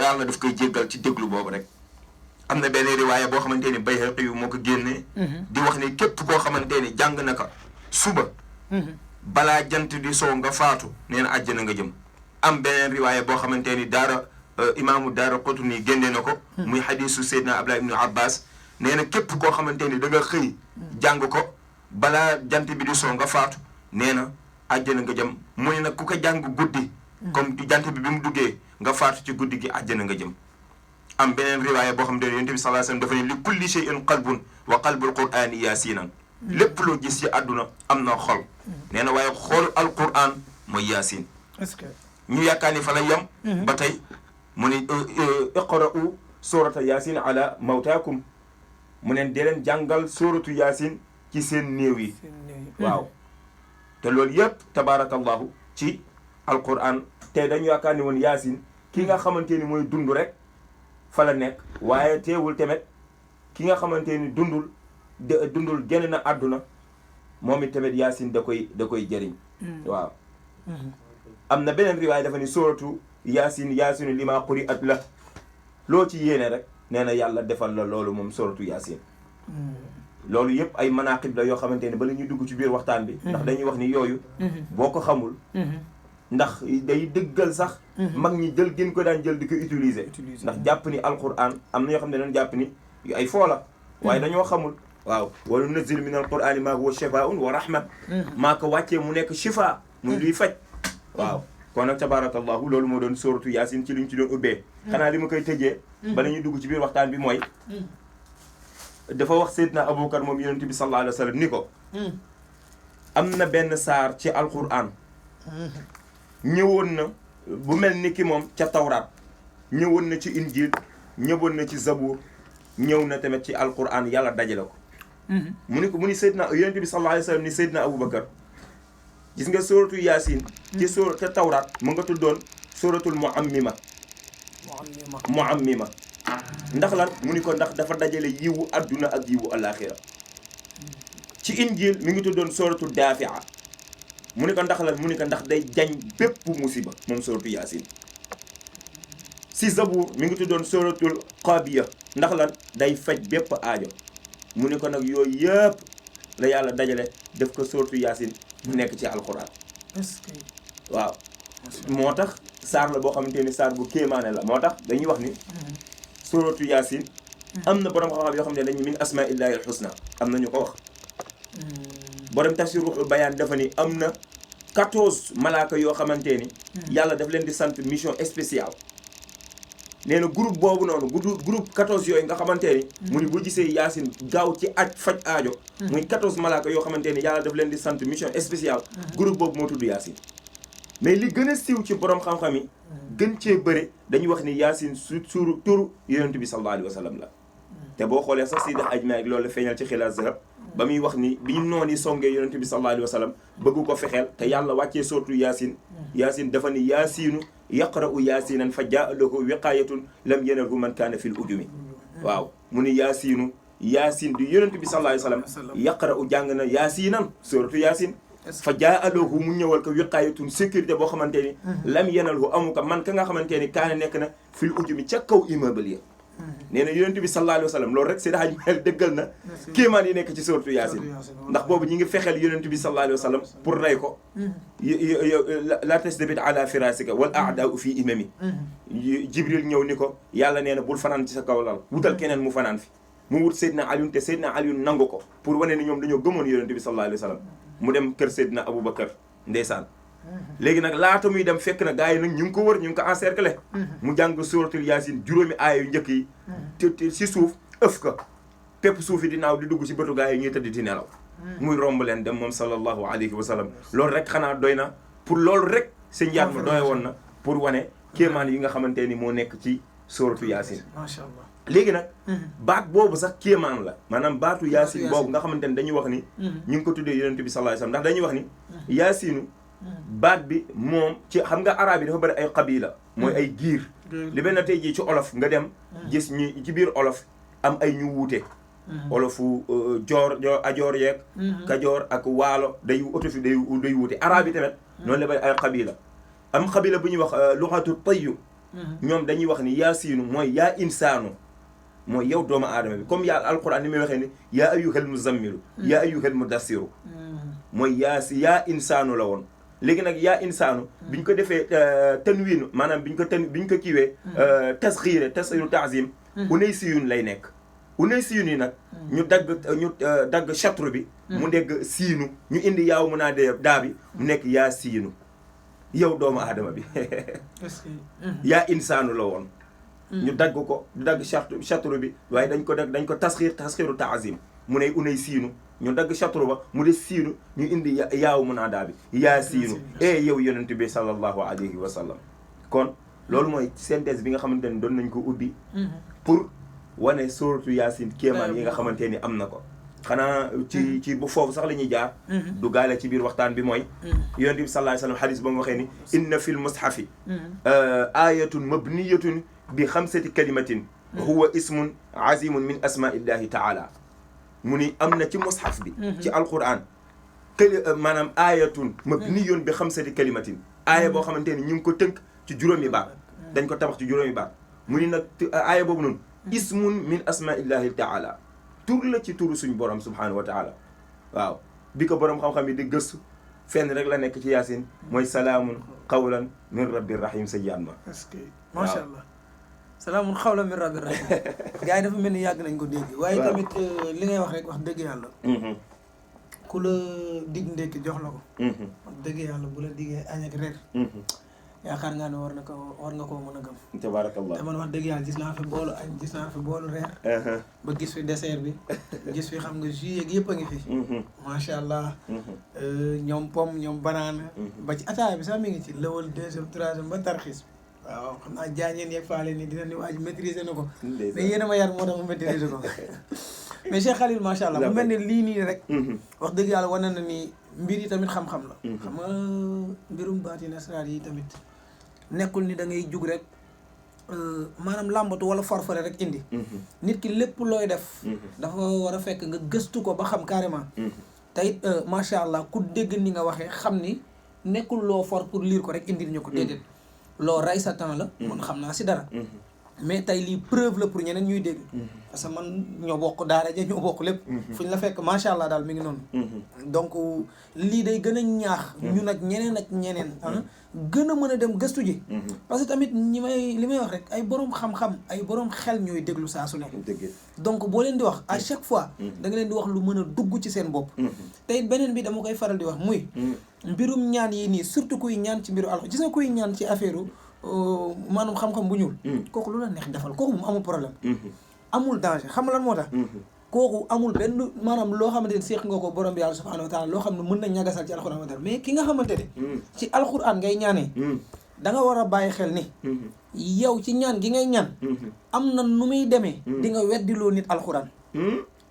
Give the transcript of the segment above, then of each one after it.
yàlla daf koy jéggal ci déglu boobu rek. am na benn riwaaya boo xamante ni Bayhaqi yu moo ko génnee. di wax ni képp koo xamante ni jàng na ko suba. balaa jant di soo nga faatu nee na àjjana nga jëm. am beneen riwaaya boo xamante ni imaamu Daaraqutni génne na ko. muy xadiisu Seydina Abdullah ibnu Abbas nee na képp koo xamante ni da nga xëy. jàng ko balaa jant bi di soo nga faatu nee na àjjana nga jëm mu ne nag ku ko jàng guddi. comme jant bi mu duggee nga faatu ci guddi gi àjjana nga jëm. am beneen riwaaya boo xam ne yonent bi sallallahu alayhi wasallam dafa ne li kulli shay'in qalbun wa qalbul qur'ani yaasinan lépp loo gis ci àdduna am na xol. nee na waaye xool alquran mooy yaasin. est-ce que ñu yaakaar ni fa la yem. ba tey mu ne iqra'u surata yaasin ala mawtaakum mu neen dee leen jàngal suratu yaasin ci seen néew yi. waaw te loolu yëpp tabaarakallahu ci alquran te dañu yaakaar ni woon yaasin ki nga xamante ni mooy dund rek fa la nekk waaye teewul tamit ki nga xamante ni dundul génn na àdduna moom it tamit yaasin da koy jëriñ. waaw am na beneen riwaay dafa ni suratu yaasinu lima quri'at la loo ci yéene rek nee na yàlla defal la loolu moom suratu yaasin. loolu yëpp ay manaqib la yoo xamante ni bala ñuy dugg ci biir waxtaan bi. ndax dañuy wax ni yooyu. boo ko xamul. ndax day dëggal sax. mag ñi gën ko daan jël di ko utiliser. ndax jàpp ni alquran am na ñoo xam ne dañu jàpp ni ay foo la. waaye dañoo xamul. waaw wa nunazzilu min alqurani maa huwa shifaa'un wa rahma. maa ko wàccee mu nekk shifa muy luy faj. waaw kon nag tabaarakallahu loolu moo doon sóoratu yaasin ci liñ ci doon ubbee. xanaa li ma koy tëjee. bala ñuy dugg ci biir waxtaan bi mooy. dafa wax Seydina Abubakar moom yonent bi sallallahu alayhi wa sallam ni ko. am na benn saar ci alquran. ñëwoon na bu mel ni ki moom ca tawraat ñëwoon na ci injil ñëwoon na ci zabour ñëw na tamit ci alquran yàlla dajale ko. mu ni Seydina yonent bi sallallahu alayhi wa sallam ni Seydina Abubakar gis nga sóoratu yaasin ci sóor ca tawraat mu nga tuddoon sóoratul muammima ndax lan mu ni ko ndax dafa dajale yiwu adduna ak yiwu alaxira ci injil mi ngi tuddoon sóoratu daafia mu ni ko ndax lan mu ni ko ndax day jañ bépp musiba moom sóoratu yaasin si zabuur mi ngi tuddoon sóoratul qaabiya ndax lan day faj bépp aajo mu ni ko nag yooyu yëpp la yàlla dajale def ko sóoratu yaasin mu nekk ci alquran. waaw moo tax saar la boo xamante ni saar bu kéemaane la moo tax dañuy wax ni sóoratu yaasin am na borom xam-xam yoo xam ne dañu min asmaillahi alxusna am na ñu ko wax borom tafsir ruuxul bayaan dafa ni am na 14 malaaka yoo xamante ni yàlla daf leen di sant mission spéciale nee na groupe boobu noonu groupe 14 yooyu nga xamante ni mu ni boo gisee yaasin gaaw ci faj aajo muy 14 malaaka yoo xamante ni yàlla daf leen di sant mission spéciale groupe boobu moo tudd yaasin mais li gën a siiw ci borom xam-xam yi gën cee bëre dañuy wax ni yaasin suuru turu yonent bi sallallahu alayhi wa sallam la te boo xoolee sax Seydi Hadji Malick loolu la feeñal ci Xilaas Zahab ba muy wax ni bi ñu noonu songee yonent bi sallallahu alayhi wa sallam bëggu ko fexeel te yàlla wàccee sootu yaasin dafa ni yaasiinu yaqra'u yaasinan fa jaa lahu wiqaayatun lam yanalhu man kaana fil ujumi waaw mu ni yaasin di yonent bi sallallahu alayhi wa sallam yaqra'u jàng na yaasinan sootu yaasin fa jaa lahu mu ñëwal ko wiqaayatun sécurité boo xamante ni lam yanalhu amu ko man ka nga xamante ni kaana nekk na fil ujumi ca kaw immeuble ya nee na yonent bi sallallahu alayhi wa sallam loolu rek Seydi Hadji Malick dëggal na kéemaan yi nekk ci sooratu yaasin ndax boobu ñi ngi fexeel yonent bi sallallahu alayhi wa sallam pour rey ko la tastabit ala firasika wal a'daa'u fi imami jibril ñëw ni ko yàlla nee na bul fanaan ci sa kaw lal wutal keneen mu fanaan fi mu wut Seydina Alioune te Seydina Alioune nangu ko pour wane ni ñoom dañoo gëmoon yonent bi sallallahu alayhi wa sallam mu dem kër Seydina Aboubacar ndeysaan léegi nag laata muy dem fekk na gars yi nag ñu ngi ko wër ñu ngi ko encercler mu jàng suratul yaasin juróomi aaya yu njëkk yi te si suuf ëf ko pépp suuf yi di naaw di dugg ci bëtu gars yi ñuy tëdd di nelaw muy romb leen dem moom sallallahu alayhi wa sallam loolu rek xanaa doy na pour loolu rek seen njaat ma doy woon na pour wane kéemaan yi nga xamante ni moo nekk ci suratu yaasin macha allah léegi nag baat boobu sax kéemaan la maanaam baatu yaasin boobu nga xamante ni dañuy wax ni ñu ngi ko tuddee yonent bi sallallahu alayhi wa sallam ndax dañuy wax ni yaasinu baat bi moom ci xam nga arab yi dafa bëri ay qabila mooy ay giir li benn tey jii ci olof nga dem gis ñi ci biir olof am ay ñu wuute olofu ajoor yeeg kajoor ak waalo day otofi day wuute arab yi tamit noonu la bëri ay qabila am qabila bu ñuy wax luxatu tayyu ñoom dañuy wax ni yaasiinu mooy yaa insaanu mooy yow doomu aadama bi comme yàlla alquran ni muy waxee ni yaa ayyuhal muzammilu yaa ayyuhal mudassiru mooy yaa insaanu la woon léegi nag yaa insaanu biñ ko defee tanwiin maanaam biñ ko kiiwee tasxiire taazim unaysiyun lay nekk unaysiyun yi nag ñu dagg chatru bi mu nekk siinu ñu indi yaaw mu naa daa bi mu nekk yaa siinu yow doomu aadama bi yaa insaanu la woon ñu dagg ko du dagg chatru bi waaye dañ ko tasxiiru taazim mu ne unay siinu ñu dagg chatru ba mu des siinu ñu indi yaaw mu naa daa bi yaa siinu yow yonent bi sallallahu alayhi wa sallam kon loolu mooy synthèse bi nga xamante ne doon nañ ko ubbi pour wane sóoratu yaasin kéemaan yi nga xamante ni am na ko xanaa ci bu foofu sax la ñuy jaar du gaale ci biir waxtaan bi mooy yonent bi sallallahu alayhi wa sallam xadis ba mu waxee ni inna fil mushafi ayatun mabniyatun bi xamsati kalimatin huwa ismun azimun min asmaillahi taala mu ni am na ci mushaf bi ci alquran maanaam ayatun mabniyun bi xamsati kalimatin aaya boo xamante ni ñu ngi ko tënk ci juróomi baat dañ ko tabax ci juróomi baat mu ni nag aaya boobu noonu ismun min asmaillahi taala tur la ci turu suñ borom subhanahu wa taala waaw bi ko borom xam-xam yi di gëstu fenn rek la nekk ci yaasin mooy salaamun qawlan min rabbir rahim sa jaan ma est-ce que macha allah salaamun qawlan min rabbir rahim gars yi dafa mel ni yàgg nañ ko dégg waaye tamit li ngay wax rek wax dëgg yàlla ku la dig ndekki jox la ko wax dëgg yàlla bu la diggee añ ak reer yaakaar ngaa ne war nga koo mën a gëm tabaarakallah te man wax dëgg yàlla gis naa fi boolu añ gis naa fi boolu reer ba gis fi dessert bi gis fi xam nga jus yeeg yëpp a ngi fi macha allah ñoom pomme ñoom banaana ba ci ataaya bi sax mi ngi ci lëwal deuxième troisième ba tarxiis waaw xam naa jaañeen yeeg faale ni dina ni waaj maîtriser na ko mais yéen a ma yar moo tax mu maîtriser ko mais Cheikh Khalil macha allah mu mel ni lii nii rek wax dëgg yàlla wane na ni mbir yi tamit xam-xam la xam nga mbirum baati nasaraar yi tamit nekkul ni da ngay jug rek maanaam làmbatu wala farfare rek indi nit ki lépp looy def dafa war a fekk nga gëstu ko ba xam carrément te it macha allah ku dégg ni nga waxee xam ni nekkul loo for pour lire ko rek indil ñu ko déedéet loo rey sa temps la man xam naa si dara mais tey lii preuve la pour ñeneen ñuy dégg parce que man ñoo bokk daara ja ñoo bokk lépp fu ñu la fekk macha allah daal mi ngi noonu donc lii day gën a ñaax ñu nag ñeneen ak ñeneen gën a mën a dem gëstu ji parce que tamit li may wax rek ay boroom xam-xam ay boroom xel ñooy déglu saa su ne donc boo leen di wax à chaque fois da nga leen di wax lu mën a dugg ci seen bopp te it beneen bi dama koy faral di wax muy mbirum ñaan yi nii surtout kuy ñaan ci mbiru alxuraan gis nga kuy ñaan ci affaire maanaam xam-xam bu ñuul kooku lu la neex defal kooku moom amul problème amul danger xam lan moo tax kooku amul benn maanaam loo xamante ne seeq nga ko borom bi yàlla subhanahu wa taala loo xam ne mën na ñagasal ci alxuraan wa taala mais ki nga xamante ne ci alxuraan ngay ñaanee da nga war a bàyyi xel ni yow ci ñaan gi ngay ñaan am na nu muy demee di nga weddiloo nit alxuraan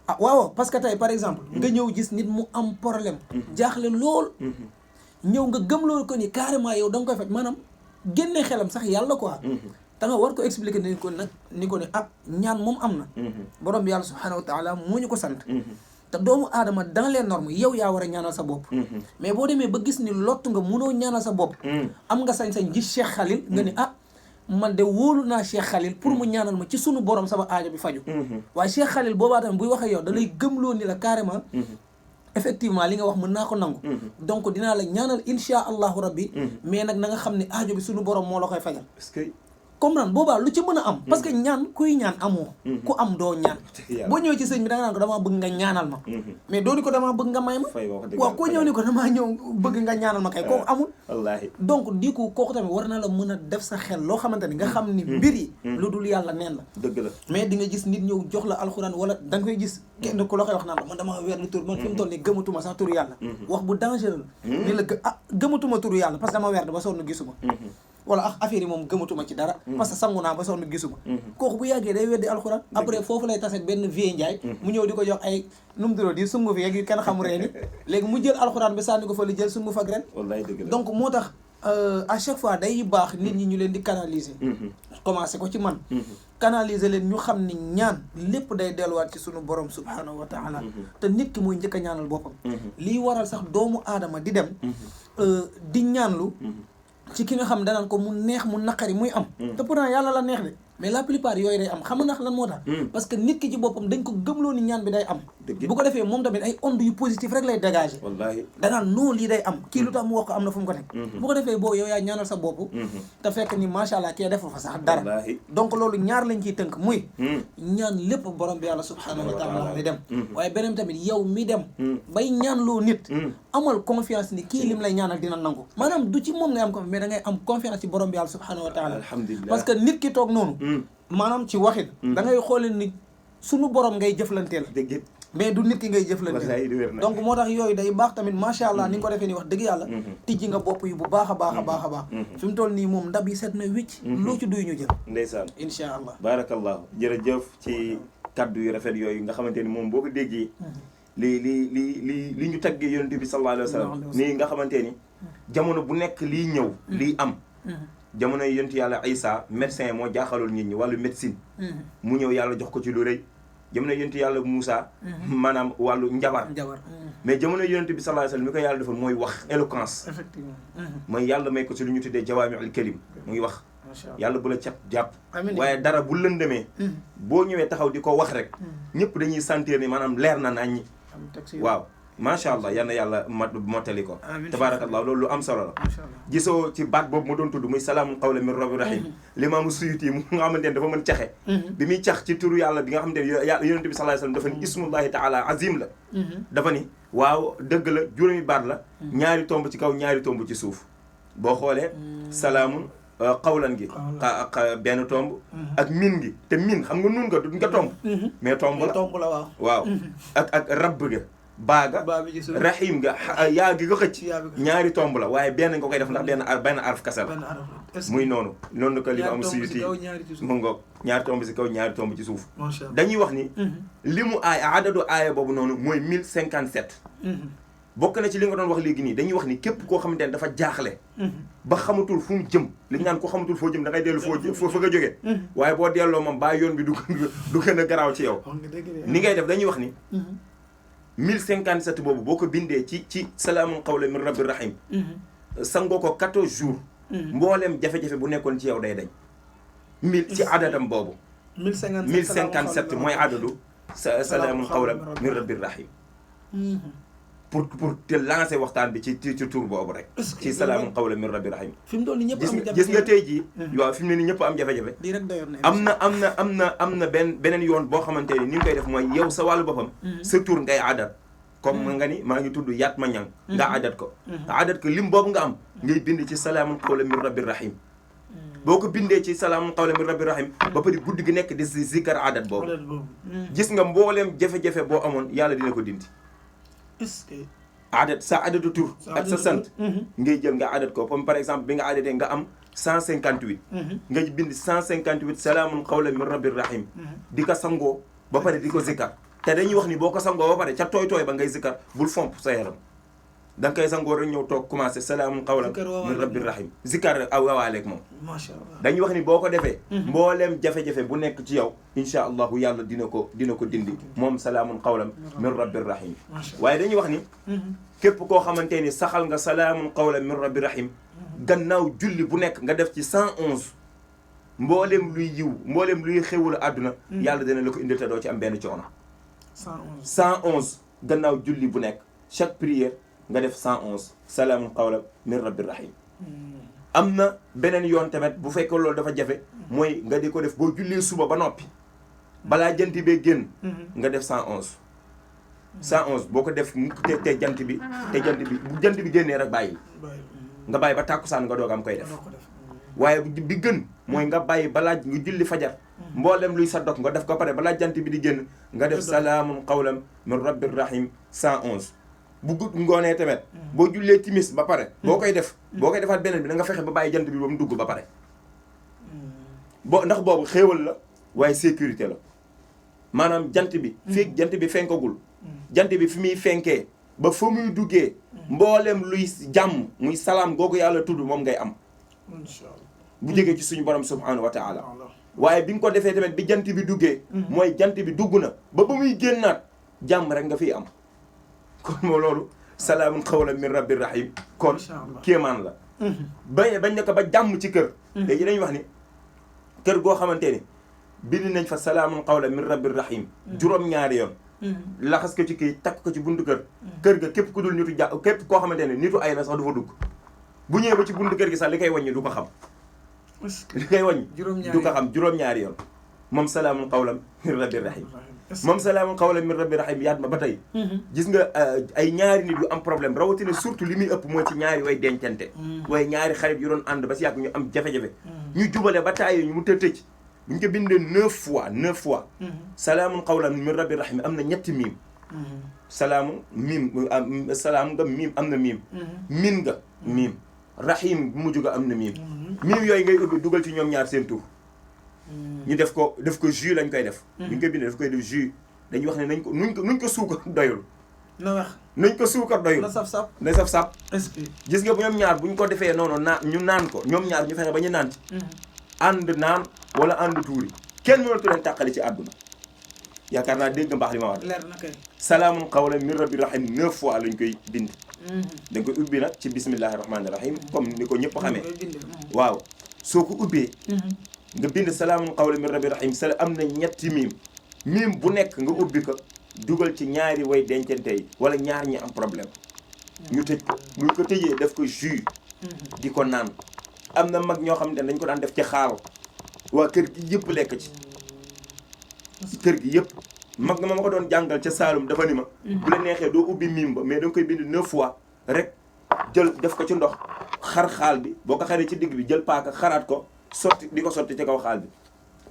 ah waaw parce que tey par exemple nga ñëw gis nit mu am problème jaaxle lool ñëw nga gëm loolu ko ni carrément yow da nga koy faj maanaam génne xelam sax yàlla quoi da nga war ko expliquer ni ko nag ni ko ne ah ñaan moom am na borom bi yàlla subhanahu wa taala moo ñu ko sant te doomu aadama dans les normes yow yaa war a ñaanal sa bopp mais boo demee ba gis ni lott nga munoo ñaanal sa bopp am nga sañ-sañ gis Cheikh Khalil nga ni ah man de wóolu naa Cheikh Khalil pour mu ñaanal ma ci sunu borom sama aajo bi faju waaye Cheikh Khalil boobaa tamit buy waxee yow da lay gëmloo ni la carrément effectivement li nga wax mën naa ko nangu donc dinaa la ñaanal insha allahu rabbi mais nag na nga xam ne aajo bi suñu borom moo la koy fajal comprendre boobaa lu ci mën a am parce que ñaan kuy ñaan amoo ku am doo ñaan boo ñëwee ci sëñ bi da nga naan ko damaa bëgg nga ñaanal ma mais doo ni ko damaa bëgg nga may ma waaw koo ñëw ni ko damaa ñëw bëgg nga ñaanal ma kay kooku amul wallaahi donc di ko kooku tamit war na la mën a def sa xel loo xamante ni nga xam ni mbir yi lu dul yàlla neen la dëgg la mais di nga gis nit ñëw jox la alxuraan wala da nga koy gis kenn ku la koy wax naan la man damaa weer lu tur man fi mu toll nii gëmatuma sax turu yàlla wax bu dangereux la ni la gëmatuma turu yàlla parce que dama weer ba sonn gisuma wala affaire yi moom gëmatuma ci dara parce que sangu naa ba sonn gisuma kooku bu yàggee day weddi alxuraan après foofu lay tase benn vie njaay mu ñëw di ko jox ay nu mu tuddoo di sungu fi yeeg yu kenn xamu reeni léegi mu jël alxuraan bi sànni ko fa li jël sungu fa ren donc moo tax à chaque fois day baax nit ñi ñu leen di canaliser commencé ko ci man canaliser leen ñu xam ni ñaan lépp day delluwaat ci sunu borom subhanahu wa taala te nit ki mooy njëkk a ñaanal boppam lii waral sax doomu aadama di dem di ñaanlu ci ki nga xam danaan ko mu neex mu naqari muy am te pourtant yàlla la neex de mais la plupart yooyu day am xam nga ndax lan moo tax parce que nit ki ci boppam dañ ko gëmloo ni ñaan bi day am bu ko defee moom tamit ay ondes yu positif rek lay dégager wallaahi danaan non lii day am kii lu tax mu wax ko am na fu mu ko teg bu ko defee boobu yow yaa ñaanal sa bopp te fekk ni macha allah kii defa fa sax dara donc loolu ñaar lañ ciy tënk muy ñaan lépp borom bi yàlla subhanahu wa taala di dem waaye beneen tamit yow mi dem bay ñaan loo nit amal confiance ni kii lim lay ñaanal dina nangu maanaam du ci moom ngay am confiance mais da ngay am confiance ci borom bi yàlla subhanahu wa taala alhamdulilah parce que nit ki toog noonu maanaam ci waxin da ngay xoole ni sunu borom ngay jëflanteel mais du nit ki ngay jëflanteel donc moo tax yooyu day baax tamit macha allah ni nga ko defee ni wax dëgg yàlla tijji nga bopp yi bu baax a baax a baax a baax fi mu toll nii moom ndab yi set na wicc loo ci duy ñu jël ndeysaan incha allah barakallahu jërëjëf ci kaddu yu rafet yooyu nga xamante ni moom boo ko déggee li ñu taggee yonent bi sallallahu alayhi wa sallam nii nga xamante ni jamono bu nekk lii ñëw lii am jamono yonent yàlla Isa médecin moo jaaxaloon nit ñi wàllu médecine mu ñëw yàlla jox ko ci lu rëy jamono yonent yàlla Moussa maanaam wàllu njabar mais jamono yonent bi sallallahu alayhi wa sallam mi ko yàlla defal mooy wax éloquence effectivement mooy yàlla may ko ci lu ñu tuddee jawaami'ul kalim muy wax yàlla bu la cat jàpp amiin waaye dara bu lëndëmee boo ñëwee taxaw di ko wax rek ñëpp dañuy sentir ni maanaam leer na nañ ñi waaw macha allah yal na yàlla mottali ko tabaarakallah loolu lu am solo la gisoo ci baat boobu mu doon tudd muy salaamun qawlan min rabbir rahim limaamu Suyuti mu nga xamante ne dafa mën caxe bi muy cax ci turu yàlla bi nga xamante ne yonent bi sallallahu alayhi wasallam dafa ni ismullahi taala azim la dafa ni waaw dëgg la juróomi baat la ñaari tomb ci kaw ñaari tomb ci suuf boo xoolee salaamun xawlan gi benn tomb ak min gi te min xam nga nun nga du nga tomb mais tomb la waaw ak rabb ga baaga rahim nga yaa gi nga xëcc ñaari tomb la waaye benn nga koy def ndax benn araf kase la muy noonu ko li mu am Suyuti mu ngoog ñaari tomb si kaw ñaari tomb ci suuf dañuy wax ni li mu aaya adadu aaya boobu noonu mooy 1057 bokk na ci li nga doon wax léegi nii dañuy wax ni képp koo xamante ne dafa jaaxle ba xamatul fu mu jëm li ñu naan ko xamatul foo jëm da ngay dellu foo fa nga jógee waaye boo delloo moom bàyyi yoon bi du gën a garaaw ci yow ni ngay def dañuy wax ni 1057 boobu boo ko bindee ci salaamun qawlan min rabbir rahim sangoo ko 14 jours mbooleem jafe-jafe bu nekkoon ci yow day dañ 1000 ci adadam boobu 1057 mooy adadu salaamun qawlan min rabbir rahim pour te lancer waxtaan bi ci tur boobu rek ci salaamun qawlan min rabbir rahim fi mu doon ni ñëpp am jafe-jafe gis nga tey jii waaw fi mu ne ni ñëpp am jafe-jafe am na beneen yoon boo xamante ni nga koy def mooy yow sa wàllu boppam sa tur ngay adat comme nga ni maa ngi tudd yaat ma ñang nga adat ko lim boobu nga am ngay bind ci salaamun qawlan min rabbir rahim boo ko bindee ci salaamun qawlan min rabbir rahim ba pare guddi gi nekk di si zikkar adat boobu gis nga mbooleem jafe-jafe boo amoon yàlla dina ko dindi est-ce que adat sa adatu tur ak sa sant ngay jël nga adat ko comme par exemple bi nga adatee nga am 158 nga bind 158 salaamun qawlan min rabbir rahim di ko sangoo ba pare di ko zikkar te dañuy wax ni boo ko sangoo ba pare ca tooy ba ngay zikkar bul fomp sa yaram da nga koy sangoo rek ñëw toog commencé salaamun qawlan min rabbir rahim zikkar rek wawaaleeg moom macha allah dañuy wax ni boo ko defee mbooleem jafe-jafe bu nekk ci yow insha allahu yàlla dina ko dindi moom salaamun qawlan min rabbir rahim waaye dañuy wax ni képp koo xamante ni saxal nga salaamun qawlan min rabbir rahim gannaaw julli bu nekk nga def ci 111 mbooleem luy yiw mbooleem luy xewul àdduna yàlla dina la ko indil te doo ci am benn coono 111 gannaaw julli bu nekk chaque prière nga def 111 salaamun qawlan min rabbir rahim am na beneen yoon tamit bu fekkee loolu dafa jafe mooy nga di ko def boo jullee suba ba noppi balaa jant bee génn nga def 111 boo ko def te jant bi bu jant bi génnee rek bàyyi nga bàyyi ba tàkkusaan nga doog am koy def waaye bi gën mooy nga bàyyi balaa nga julli fajar mboolem luy sa dog nga def ko pare balaa jant bi di génn nga def salaamun qawlan min rabbir rahim 111 bu gudd ngoonee tamit boo jullee timis ba pare boo koy defaat beneen bi da nga fexe ba bàyyi jant bi ba mu dugg ba pare ndax boobu xéewal la waaye sécurité la maanaam jant bi fii jant bi fenkagul jant bi fi muy fenkee ba fa muy duggee mboolem luy jàmm muy salaam googu yàlla tudd moom ngay am bu jógee ci suñu borom subhanahu wa taala waaye bi nga ko defee tamit bi jant bi duggee mooy jant bi dugg na ba muy génnaat jàmm rek nga fiy am kon moo loolu salaamun qawlan min rabbir rahim kon kéemaan la bañ ne ko ba jàmm ci kër léegi dañuy wax ni kër goo xamante ni bind nañ fa salaamun qawlan min rabbir rahim juróom-ñaari yoon laxas ko ci kii takk ko ci buntu kër ga képp ku dul nitu képp koo xamante ne nitu ay la sax du fa dugg bu ñëwee ba ci buntu kër gi sax li koy wàññi du ko xam li koy wàññi du ko xam juróom-ñaari yoon moom salaamun qawlan min rabbir rahim moom salaamun qawlan min rabbir rahim yaat ma ba tey gis nga ay ñaari nit yu am problème rawatina surtout li muy ëpp mooy ci ñaari way dencante waaye ñaari xarit yu doon ànd ba si yàgg ñu am jafe-jafe ñu jubale ba tàyyi ñu mu tëj bu ñu ko bindee 9 fois salaamun qawlan min rabbir rahim am na ñetti miim salaamu miim salaam nga miim am na miim min nga miim rahim bu mujj ga am na miim miim yooyu ngay ubbi dugal ci ñoom ñaar seen tur ñu def ko jus lañ koy def bu ñu ko bindee daf koy def jus dañuy wax ne nuñ ko suukar doyul nañ ko suukar doyul na saf-saf est-ce que gis nga bu ñoom ñaar bu ñu ko defee noonu ñu naan ko ñoom ñaar ñu fexe ba ñu naan ci ànd naan wala ànd tuuri kenn mënatu leen tàqali ci àdduna yaakaar naa dégg nga mbaax li ma wax leer na kay salaamun qawlan min rabbir rahim 9 fois lañ koy bind dañ koy ubbi nag ci bismillahi rahmaani rahim comme ni ko ñëpp xamee waaw soo ko ubbee nga bind salaamun qawlan min rabbir rahim am na ñetti miim bu nekk nga ubbi ko dugal ci ñaari way dencante yi wala ñaar ñi am problème ñu tëj ko buñ ko tëjee def ko jus di ko naan am na mag ñoo xam ne dañ ko daan def ci xaal waa kër gi yëpp lekk ci kër gi yëpp mag na ma ko doon jàngal ca Saalum dafa ni ma bu la neexee doo ubbi miim ba mais da nga koy bind 9 fois rek jël def ko ci ndox xar xaal bi boo ko xaree ci digg bi jël paaka xaraat ko sotti di ko sotti ci kaw xaal bi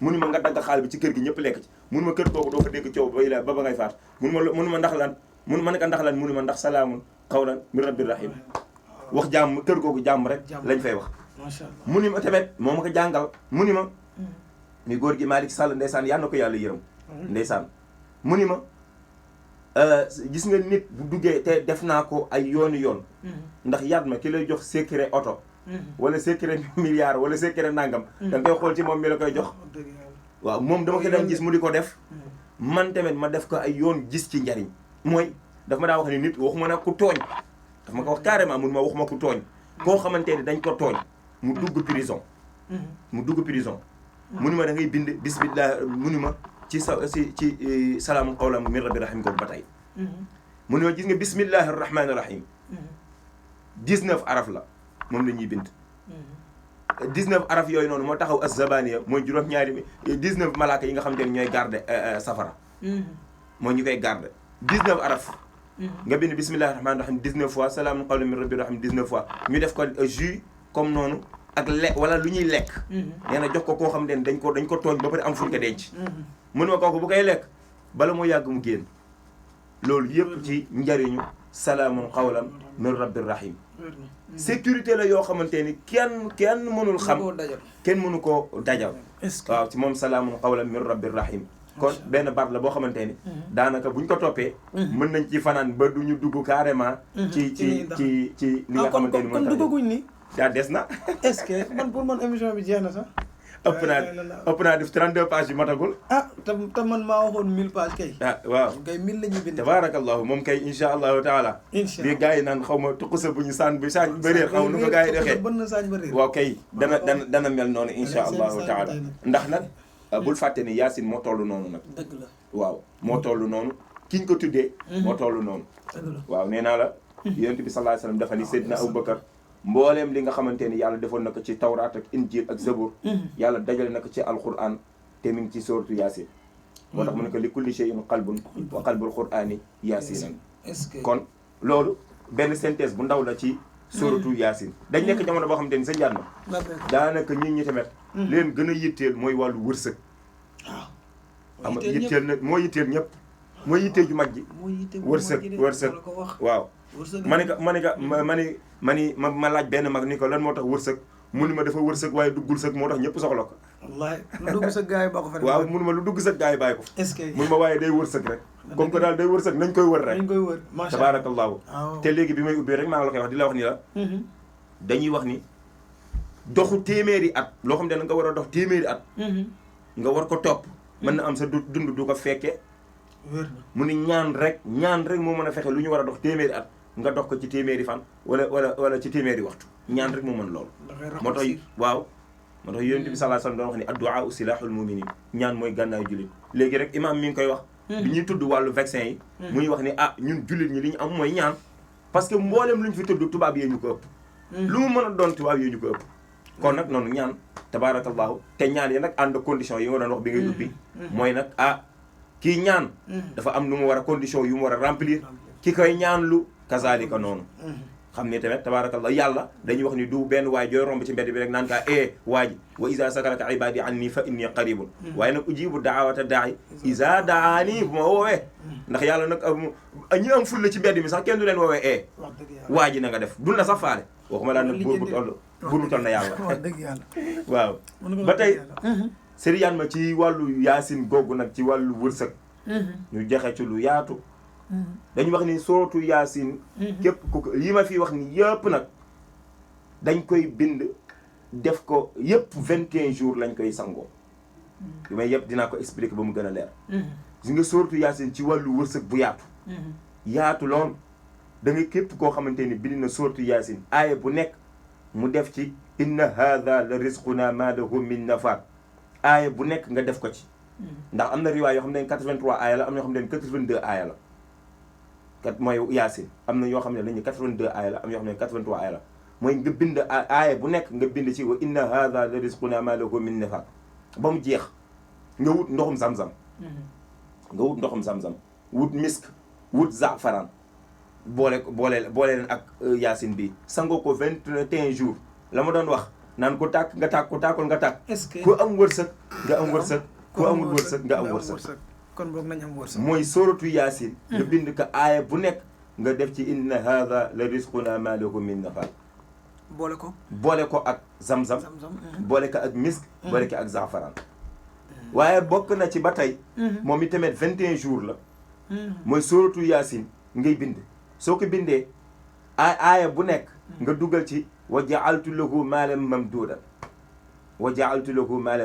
munu ma nga dagg xaal bi ci kër gi ñëpp lekk ci munu ma kër googu doo fa dégg coow ba ngay faat munu ma ndax lan munu ma ne ko ndax lan munu ma ndax salaamun qawlan min rabbir rahim wax jàmm kër googu jàmm rek lañ fay wax mu ni ma tamit moo ma ko jàngal mu ni ma mi góor gi Malick Sall ndeysaan yal na ko yàlla yërëm ndeysaan mu ni ma gis nga nit bu duggee te def naa ko ay yoon ndax yaat ma ki lay jox secret oto wala secret milliard wala secret nangam da nga koy xool ci moom mi la koy jox waaw moom dama ko daan gis mu di ko def man tamit ma def ko ay yoon gis ci njariñ mooy daf ma daa wax ni nit waxuma nag ku tooñ daf ma ko wax carrément mun ma waxuma ku tooñ koo xamante ni dañ ko tooñ mu dugg prison mu ni ma da ngay bind bismillah mu ni ma ci salaamun qawlan min rabbir rahim googu ba tey mu ni ma gis nga bismillahi rahmani rahim 19 araf la moom la ñuy bind 19 araf yooyu noonu moo taxaw az-zabaniya mooy juróom-ñaari 19 malaaka yi nga xamante ne ñooy garde safara mooy ñu koy garde 19 araf nga bind bismillahi rahmani rahim 19 fois salaamun qawlan min rabbir rahim 19 fois ñu def ko jus comme noonu ak wala lu ñuy lekk nee na jox ko koo xam ne dañ ko tooñ ba pare am fuñ ko denc mun ma kooku bu koy lekk bala moo yàgg mu génn loolu yëpp ci njariñu salaamun qawlan min rabbir rahim sécurité la yoo xamante ni kenn mënul xam kenn mënu koo dajal waaw ci moom salaamun qawlan min rabbir rahim kon benn baat la boo xamante ni daanaka buñ ko toppee mën nañ ci fanaan ba duñu dugg carrément ci li nga xamante ni kon duggaguñ ni daa des na est-ce que man pour man émission bi jeex na sax ëpp naa def 32 pages yu matagul te man maa waxoon 1000 pages kay waaw kay 1000 la ñuy bind tabarakallahu moom kay insha allahu taala li gars yi naan xaw ma tuqusa bu ñu saan ba réer xaw nu ko gars yi defee waaw kay dana mel noonu insha allahu taala ndax nag bul fàtte ni Yaasin moo toll noonu nag dëgg la waaw moo toll noonu kiñ ko tuddee moo toll noonu waaw nee naa la yonent bi sallallahu alayhi wasallam dafa ni Seydina Abubakar mbooleem li nga xamante ni yàlla defoon na ko ci tawraat ak injil ak zabur yàlla dajale na ko ci alquran te mi ngi ci sooratu yaasin moo tax mu ne ko li kulli shay'in qalbun wa qalbul qur'ani yaasinan kon loolu benn synthèse bu ndaw la ci sooratu yaasin dañ nekk jamono boo xamante ni sa njaan ma daanaka nit ñi tamit leen gën a yitteel mooy wàllu wërsëg ama yitteel na moo yitteel ñëpp mooy yitteel ju mag ji wërsëg waaw ma laaj benn mag ni ko lan moo tax wërsëg mu ni ma dafa wërsëg waaye duggul sëg moo tax ñëpp soxla ko wallaahi lu dugg sëg gars yi bàyyi ko fa waaw mu ni ma lu dugg sëg gars yi bàyyi ko fa est-ce que mu ni ma waaye day wërsëg rek comme que daal day wërsëg nañ koy wër rek nañ koy wër macha tabarakallahu te léegi bi may ubbee rek maa ngi la koy wax di la wax ni la dañuy wax ni doxu téeméeri at loo xam ne nga war a dox téeméeri at nga war ko topp mën na am sa dund du ko fekke mu ni ñaan rek moo mën a fexe lu ñu war a dox téeméeri at nga dox ko ci téeméeri fan wala ci téeméeri waxtu ñaan rek moo mën loolu moo tax waaw moo tax yonent bi sallallahu alayhi wasallam doon wax ni addu'a silahul mu'minin ñaan mooy gànnaayu jullit léegi rek imam mi ngi koy wax bi ñuy tudd wàllu vaccin yi muy wax ni ñun jullit ñi li ñu am mooy ñaan parce que mboolem lu ñu fi tudd tubaab yee ñu ko ëpp lu mu mën a doon tubaab yee ñu ko ëpp kon nag noonu ñaan tabarakallahu te ñaan yi nag ànd condition yi nga doon wax bi ngay ubbi mooy nag kii ñaan dafa am lu mu war a condition yu mu war a remplir ki koy ñaan lu kazalika noonu xam ne tamit tabarakallah yàlla dañuy wax ni du benn waay jooy romb ci mbedd bi rek naan kaa waa ji wa iza sakaraka ibadi anni fa inni qaribun waaye nag ujibu daawata daai iza daani bu ma woowee ndax yàlla nag ñi am ful la ci mbedd mi sax kenn du leen woowee waa ji na nga def dul na sax faale waxuma laa nag buur bu toll na yàlla waaw ba tey sëriñ ma ci wàllu yaasin googu nag ci wàllu wërsëg ñu joxe ci lu yaatu dañu wax ni sootu yaasin képp ku yi ma fi wax ni yëpp nag dañ koy bind def ko yëpp 21 jours lañ koy sangoo li may yëpp dinaa ko expliquer ba mu gën a leer gis nga sootu yaasin ci wàllu wërsëg bu yaatu lool da nga képp koo xamante ni bind na sootu yaasin aaya bu nekk mu def ci inna hadha la rizquna ma lahu min nafaat aaya bu nekk nga def ko ci ndax am na riwaay yoo xam ne 83 aaya la am na yoo xam ne 82 aaya la kat mooy yaasin am na yoo xam ne dañu 82 aaya la am yoo xam ne 83 aaya la mooy nga bind aaya bu nekk nga bind ci wa inna hadha la rizquna ma lahu min nafaat ba mu jeex nga wut ndoxum zam-zam wut misk wut zaafaran boole leen ak yaasin bi sangoo ko 21 jours la ma doon wax naan ko tàkk nga tàkk ko tàkkul nga tàkk ku am wërsëg nga am wërsëg ku amul wërsëg nga am wërsëg kon boog nañ am wërsëg mooy sóoratu yaasin nga bind ko aaya bu nekk nga def ci inna hadha la rizquna ma lahu min nafaat boole ko ak zam-zam boole ko ak misk boole ko ak zaafaran waaye bokk na ci ba tey moom i tamit 21 jours la mooy sóoratu yaasin ngay bind soo ko bindee aaya bu nekk nga dugal ci wa ja'altu lahu maalan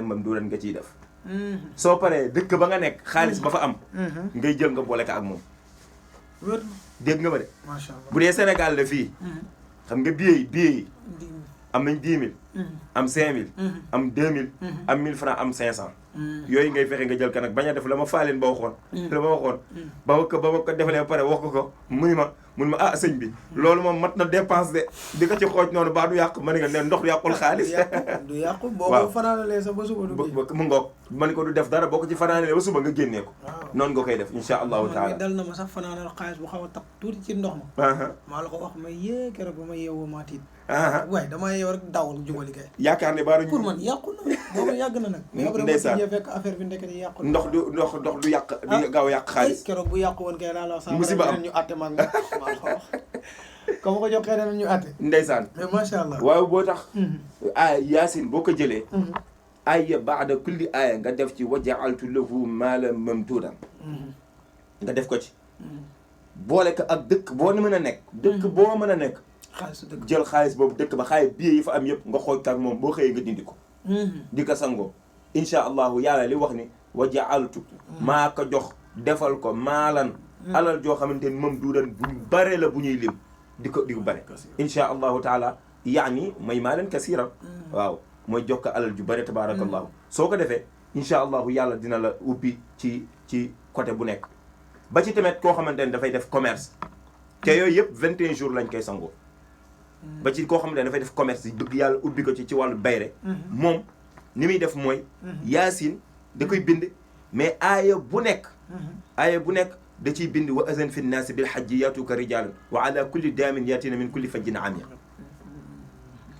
mamduudan nga ciy def soo paree dëkk ba nga nekk xaalis ba fa am ngay jël nga boole ko ak moom dégg nga ma de macha Allah bu dee Sénégal la fii xam nga billet yi am nañ 10 000 am 5 000 am 2 000 am 1000 francs am 500 yooyu ngay fexe nga jël ka nag bañ a def la ma faaleen ba waxoon ba ma ko defalee ba pare wax ko mun ma sëñ bi loolu moom mat na dépense de di ko ci xooj noonu baa du yàqu ma ne nga ne ndox yàqul xaalis du yàqu boo ko fanaanalee sax ba suba mu ngoog ma ne ko du def dara boo ko ci fanaanalee ba suba nga génnee ko noonu nga koy def insha allahu taala dal na ma sax fanaanal xaalis bu xaw a tax tuuti ci ndox ma maa la ko wax ma yée keroog ba ma yeewoo maa tiit waaye damaa yeew rek dawal jubali kay yaakaar ne baa pour man yàqu na boobu yàgg na nag mais après ma fekk affaire bi ndekk ni yàqu ndox du yàq du gaaw yàq xaalis keroog bu yàqu woon kay laa la wax musiba am ñu àtte maag maa la ko wax comme ko joxee dana ñu àtte ndeysaan mais macha allah waaw boo tax yaasin boo ko jëlee aaya baada kulli aaya nga def ci wa ja'altu lahu maalan mamduudan nga def ko ci boole ko ak dëkk boo mën a nekk dëkk boo mën a nekk jël xaalis boobu dëkk ba xaalis billet yi fa am yëpp nga xooj ak moom boo xëyee nga dindi ko di ko sangoo insha allahu yàlla li wax ni wa ja'altu maa ko jox defal ko maalan alal joo xamante ni moom duudan bu bare la bu ñuy lim di ko bare insha allahu taala yaani may maalan kasiran waaw mooy jox ko alal ju bare tabarakallahu soo ko defee insha allahu yàlla dina la ubbi ci côté bu nekk ba ci tamit koo xamante ni dafay def commerce te yooyu yëpp 21 jours lañ koy sangoo ba ci koo xamante ne dafay def commerce yi bëgg yàlla ubbi ko ci wàllu bayre moom ni muy def mooy yaasin da koy bind mais aaya bu nekk da ciy bind wa azan fi nnaasi bil hajji yaatuka rijaalan wa ala kulli daamin yaatina min kulli fajjin amiq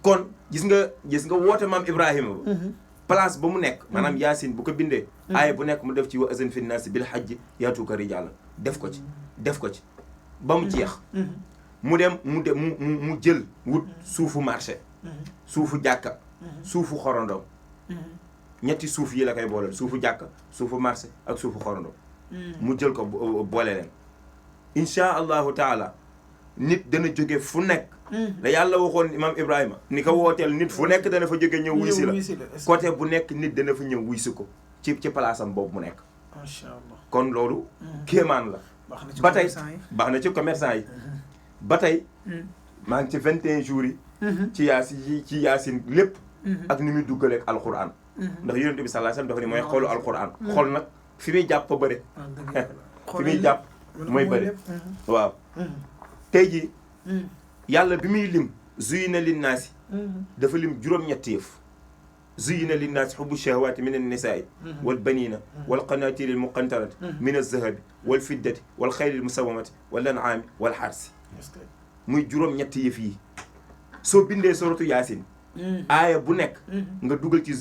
kon gis nga woote maam Ibrahima ba place ba mu nekk maanaam yaasin bu ko bindee aaya bu nekk mu def ci wa azan fi nnaasi bil hajji yaatuka rijaalan def ko ci ba mu jeex mu jël wut suufu marché suufu jàkka suufu xorondom ñetti suuf yi la koy booleel suufu jàkka suufu marché ak suufu xorondom mu jël ko boole leen insha allahu taala nit dana jóge fu nekk la yàlla waxoon imam Ibrahima ni ko wooteel nit fu nekk dana fa jóge ñëw wuy si la côté bu nekk nit dana fa ñëw wuy si ko ci palaasam boobu mu nekk masha Allah kon loolu kéemaan la ba tey baax na ci commerçant yi ba tey maa ngi ci 21 jours yi ci yaasin lépp ak ni muy duggaleeg alquran ndax yonent bi sallallahu alayhi wasallam dafa ni mooy xoolu alquran xol nag fi muy jàpp bëre fi muy jàpp mooy bëre waaw tey jii yàlla bi muy lim zuyina linnaasi dafa lim juróom-ñetti yëf zuyina linnaasi xubbu shahawaati min annisaai wal banina wal qanaatiri al muqantarati min alzahabi wal fiddati wal xayli al musawamati wal an'aami wal xarsi muy juróom-ñetti yëf yi soo bindee suratu yaasin aaya bu nekk nga dugal ci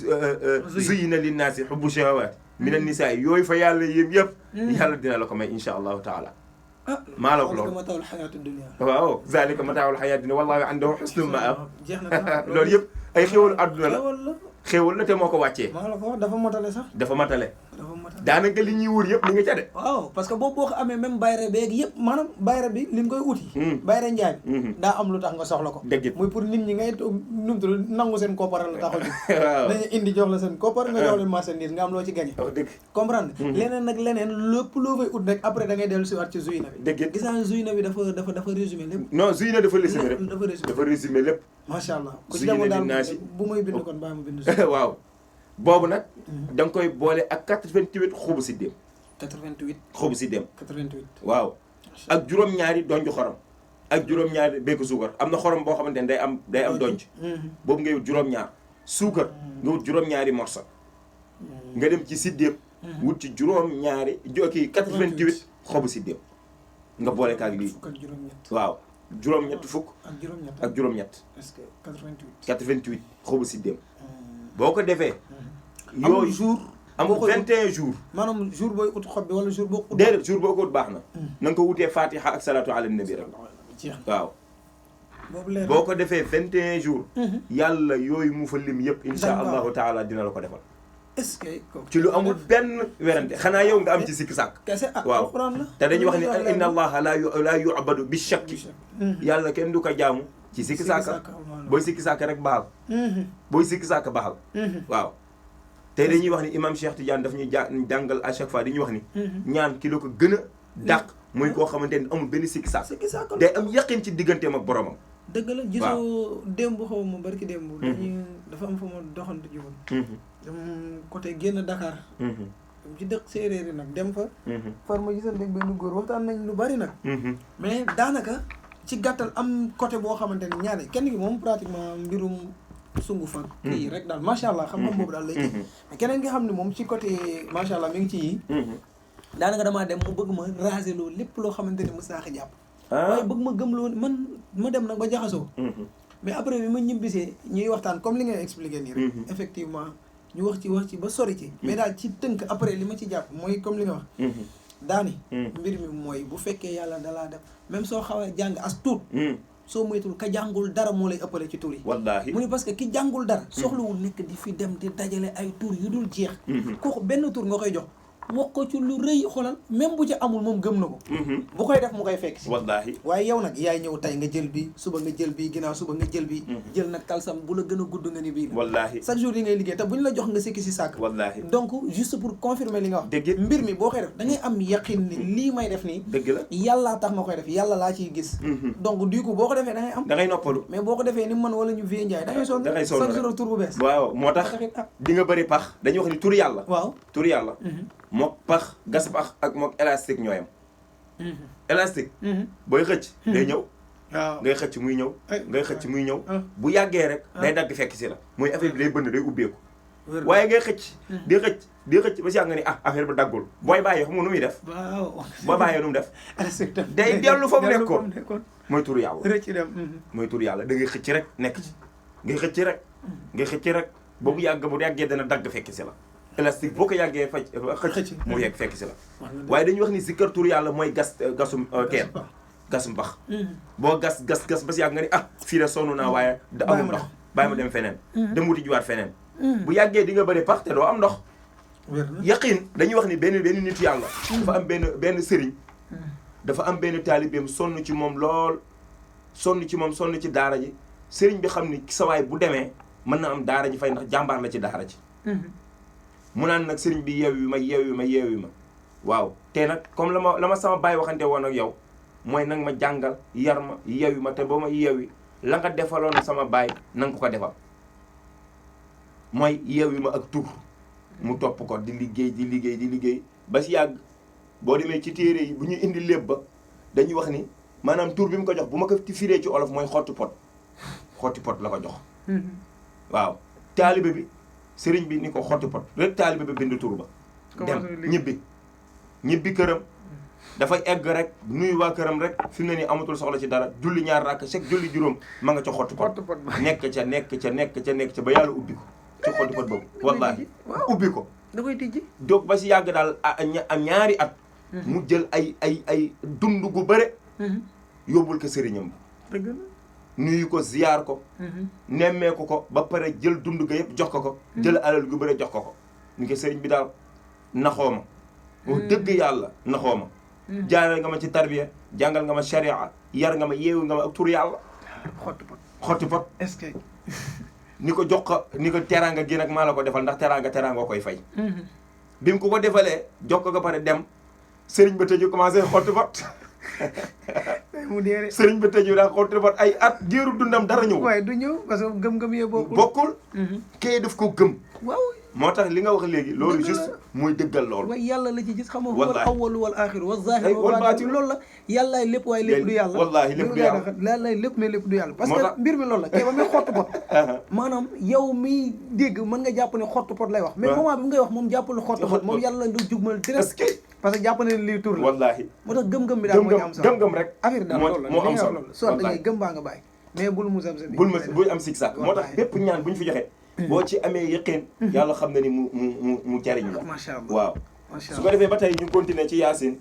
zuyina linnaasi xubbu shahawaati min annisaai yooyu fa yàlla yëm yëpp yàlla dina la ko may insha allahu taala maa la ko loolu mataawul xayaatu dunya waaw zalika mataawul xayaatu dunya wallaahu indahu xusnul maab loolu yëpp ay xéwalu àdduna la xéwal la te moo ko wàccee maa la ko wax dafa matale sax dafa matale daanaka li ñuy wër yëpp li nga ca de waaw parce que boo ko amee même bayre beeg yëpp maanaam bayre bi li nga koy uti bayre njaay bi daa am lu tax nga soxla ko dëgg muy pour nit ñi ngay numtul nangu seen koppar la taxul waaw dañu indi jox la seen koppar nga jox leen marchandise nga am loo ci gagné wax dëgg comprendre leneen nag leneen lépp loo fay ut rek après da ngay dellu si waat ci zuyina bi dëgg gis naa zuyina bi dafa résumé lépp non zuyina dafa résumé lépp dafa résumé lépp macha allah ku ci demoon daal bu may bind kon bàyyi ma bind waaw boobu nag da nga koy boole ak 88 xubu si dem 88 xubu si dem 88 waaw ak juróom-ñaari donju xorom ak juróom-ñaari béyku suukar am na xorom boo xamante ne day am donj boobu ngay wut juróom-ñaar suukar nga wut juróom-ñaari morsa nga dem ci siddéem wut ci juróom-ñaari kii 88 xobu siddéem nga boole kaag lii waaw juróom-ñett fukk ak juróom-ñett est-ce que 88 88 xobu siddéem boo ko defee amul jour amul 21 jours maanaam jour booy ut xob bi wala jour boo ut déedéet jour boo ko ut baax na na nga ko wutee fatiha ak salatu ala nabi rek waaw boo ko defee 21 jours yàlla yooyu mu fa lim yëpp insha allahu taala dina la ko defal est-ce que ci lu amul benn werante xanaa yow nga am ci sikki sàkk waaw te dañuy wax ni inna allaha la yu'badu bi shakki yàlla kenn du ko jaamu ci sikki sàkk booy sikki sàkk rek baaxal booy sikki sàkk baaxal waaw tey dañuy wax ni imam Cheikh Tidiane daf ñuy jàngal à chaque fois dañuy wax ni ñaan ki la ko gën a dàq mooy koo xamante ni amul benn sikki sàkk day am yaqin ci digganteem ak boromam dëgg la gisoo démb xaw ma barki démb dafa am fa ma doxantu ji woon dem côté génn Dakar dem ci dëkk séeréer yi nag dem fa far ma gisal nag benn góor waxtaan nañ lu bari nag mais daanaka ci gàttal am côté boo xamante ni ñaare kenn gi moom pratiquement mbirum sungu fa kii rek daal macha allah xam-xam boobu daal lay kii mais keneen nga xam ne moom ci côté macha allah mi ngi ci yi daanaka damaa dem mu bëgg ma raser loolu lépp loo xamante ni mos naa ko jàpp waaye bëgg ma gëm loo man ma dem nag ba jaxasoo mais après bi ma ñibbisee ñuy waxtaan comme li ngay expliqué nii rek effectivement ñu wax ci ba sori ci mais daal ci tënk après li ma ci jàpp mooy comme li nga wax daani mbir mi mooy bu fekkee yàlla dalaa def même soo xawee jàng as tuut soo moytul ka jàngul dara moo lay ëppale ci tur yi wallaahi mu ni parce que ki jàngul dara soxlawul nekk di fi dem di dajale ay tur yu dul jeex kooku benn tur nga koy jox wax ko ci lu rëy xoolal même bu ci amul moom gëm na ko bu koy def mu koy fekk si wallaahi waaye yow nag yaay ñëw tey nga jël bi suba nga jël bi ginnaaw suba nga jël bi jël nag talsam bu la gën a gudd nga ni bii wallaahi chaque jour yi ngay liggéey te bu ñu la jox nga sikki si sàkk wallaahi donc juste pour confirmer li nga wax dëgg mbir mi boo koy def da ngay am yaqin ni lii may def nii dëgg la yàllaa tax ma koy def yàlla laa ciy gis donc du coup boo ko defee da ngay am da ngay noppalu mais boo ko defee ni man wala ñu vie njaay da ngay sonn chaque jour tur bu bees waaw moo tax di nga bëri pax dañuy wax ni tur yàlla waaw tur yàlla mook pax gas pax ak mook élastique ñooyam élastique booy xëcc day ñëw waaw ngay xëcc muy ñëw ngay xëcc muy ñëw bu yàggee rek day dagg fekk si la mooy affaire bi day bënn day ubbeeku waaye ngay xëcc di xëcc ba si yàgg nga ni affaire bi daggul booy bàyyee xam nga nu muy def booy bàyyee nu mu def day dellu fa mu nekkoon mooy tur yàlla mooy tur yàlla da ngay xëcc rek nekk ci ngay xëcc rek ba bu yàggee dana dagg fekk si la élastique boo ko yàggee xëcc mu yegg fekk si la waaye dañuy wax ni zikkar tur yàlla mooy gasum teen gasum bax boo gas ba si yàgg nga ni fii de sonn naa waaye da amul ndox bàyyi ma dem feneen dem wuti jiwaat feneen bu yàggee di nga bëri pax te doo am ndox yaqin dañuy wax ni benn nit yàlla dafa am benn sëriñ dafa am benn taalibeem sonn ci moom lool sonn ci daara ji sëriñ bi xam ni sawaay bu demee mën na am daara ji fay ndax jàmbaar la ci daara ji mu naan nag sëriñ bi yeewi ma waaw te nag comme la ma sama baay waxante woon ak yow mooy nanga ma jàngal yar ma yewi ma te ba ma yewi la nga defaloon sama baay nanga ko ko defal mooy yewi ma ak tur mu topp ko di liggéey ba si yàgg boo demee ci téere yi bu ñu indi lépp ba dañuy wax ni maanaam tur bi mu ko jox bu ma ko firee ci olof mooy xotti pot la ko jox waaw taalibe bi sëriñ bi ni ko xotti pot rek taalibe bi bind tur ba dem ñibbi këram dafay egg rek nuyu waa këram rek fi mu ne nii amatul soxla ci dara julli 2 rakk chaque julli juróom ma nga ca xotti pot nekk ca ba yàlla ubbi ko ci xotti pot boobu wallaahi ubbi ko da koy tijji donc ba si yàgg daal am 2 at mu jël ay dund gu bëre yóbbul ko sëriñam bi nuyu ko ziyaar ko nemmeeku ko ba pare jël dund ga yëpp jox ko jël alal gu bëre jox ko ni ko sëriñ bi daal naxoo ma dëgg yàlla naxoo ma jaaral nga ma ci tarbiya jàngal nga ma sharia yar nga ma yeewu nga ma ak tur yàlla xotti pot est-ce que ni ko jox ko ni ko teraanga gi nag maa la ko defal ndax teraanga koy fay bi mu ko defalee jox ko ba pare dem sëriñ ba tëju commencé xotti pot mu dee sëriñ ba tëju daal xotti pot ay at géeru dundam dara ñëw waaye du ñëw parce que gëm-gëm yee bokkul kay daf ko gëm waaw moo tax li nga wax léegi loolu juste mooy dëggal loolu waaye yàlla la ci gis xam nga wal awwalu wal aaxiru wal zaahiru wal baatinu loolu la yàllaay lépp waaye lépp du yàlla wallaahi lépp du yàlla yàllaay lépp mais lépp du yàlla parce que mbir mi loolu la kay ba muy xottu pot maanaam yow miy dégg mën nga jàpp ne xottu pot lay wax mais moment bi mu ngay wax moom jàppul xottu pot moom yàlla lu jugmal direct parce que jàpp ne lii tur la wallaahi moo tax gëm-gëm bi daal moo ñu am solo gëm-gëm rek affaire daal loolu la moo am solo soit da ngay gëm baa nga bàyyi mais bul mu sam bul am sikk saak moo tax bépp ñaan bu ñu fi joxe boo ci amee yëqin yàlla xam na ni mu jariñ la macha allah waaw su ko defee ba tey ñu continuer ci Yaasin